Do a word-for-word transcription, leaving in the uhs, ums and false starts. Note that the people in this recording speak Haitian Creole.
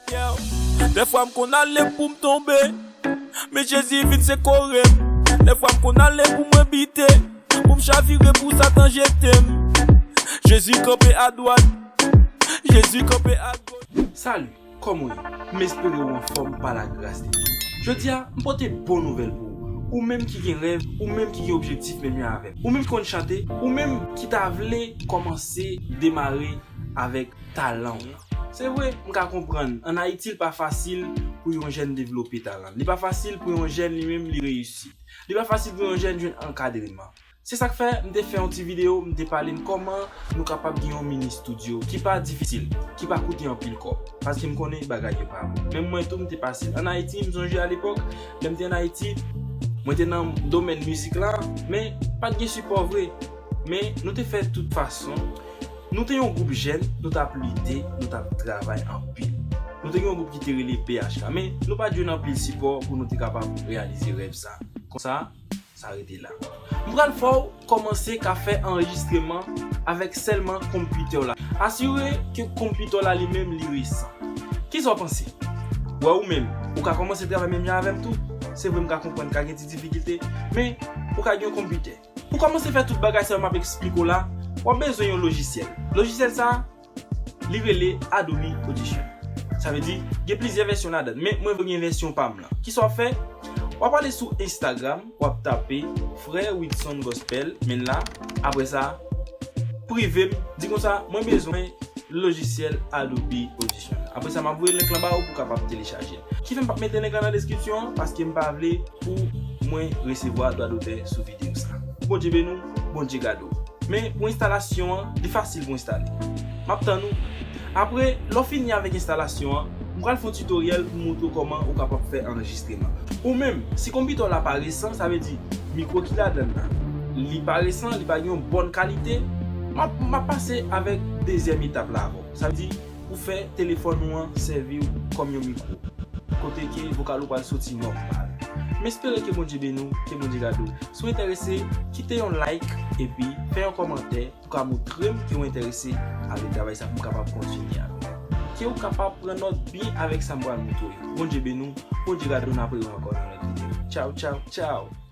Dèfwa m konn ale pou m tonbe, men Jezi vin sekore m. Dèfwa m konn ale pou mwen bite, pou m chavire, pou Satan jete m. Jezi kanpe adwat, Jezi kanpe agoch. Salut, kòman w ye? M espere w anfòm pa lagras de Dye. Jodi a, m pote bon nouvèl pou ou. Ou menm ki gen rèv, ou menm ki gen objektif menm jan avè m. Ou menm ki konn chante, ou menm ki ta vle kòmanse demare avèk talan w. Se vre, m ka konprann, ann Ayiti, li pa fasil pou yon jèn devlope talan l. Li pa fasil pou yon jèn li menm li reyisi. Li pa fasil pou yon jèn jwenn ankadreman. Se sa k fè m te fè yon ti videyo, m te pale n kòman nou kapab gen yon mini estidyo ki pa difisil, ki pa koute anpil kòb. Paske m konnen bagay yo pa bon. Menm mwen tou, m te pase l. Ann Ayiti, m sonje alepòk, lè m te ann Ayiti, mwen te nan domèn mizik la, men pa t gen sipò vre. Men nou te fè tout fason. Nou te yon gwoup jèn, nou t ap lite, nou t ap travay anpil. Nou te gen yon gwoup ki te rele P H K, men nou pa t jwenn anpil sipò pou nou te kapab reyalize rèv sa. Konsa, sa rete la. M pral fè w kòmanse ka fè anrejistreman avèk sèlman konpitè w la. Asire ke konpitè w la li menm li resan. Kisa w panse? Wè, ou menm, ou ka kòmanse travay menm jan avè m tou. Se vre, m ka konprann ka gen ti difikilte, men ou ka gen yon konpitè. Pou kòmanse fè tout bagay sa yo m ap eksplike w la, w ap bezwen yon lojisyèl. Lojisyèl sa a, li rele Adobe Audition. Sa vle di, gen plizyè vèsyon ladan l, men mwen vle gen vèsyon pa m lan. Kisa w ap fè? W ap ale sou Instagram, w ap tape Frè Widson Gospel, men la, apre sa, prive m, di konsa, mwen bezwen lojisyèl Adobe Audition. Apre sa, m ap voye link lan ba ou pou w kapab telechaje l. Ki fè m p ap mete link lan nan deskripsyon an? Paske m pa vle pou mwen resevwa dwa dotè sou videyo sa. Bondye beni w, Bondye gade w. Men pou enstalasyon an, li fasil pou enstale. M ap tann ou. Apre, lè w fini avèk enstalasyon an, m pral fè yon titoryèl pou montre w kòman ou kapab fè anrejistreman. Ou menm, si konpitè w la pa resan, sa vle di mikwo ki ladan l la, li pa resan, li pa gen yon bòn kalite, m ap, m ap pase avèk dezyèm etap la avè w. Sa vle di, ou fè telefòn ou an sèvi w kòm yon mikwo, kote ke vokal ou pral soti nòmal. M espere ke Bondye beni w, ke Bondye gade w. Si w enterese, kite yon like epi fè yon kòmantè pou ka montre m ke w enterese avèk travay sa pou m kapab kontinye avè w. Ke w kapab pran nòt byen avèk sa m pral montre w yo. Bondye beni w, Bondye gade w, n ap rewè ankò nan lòt videyo. Tchaw, tchaw, tchaw!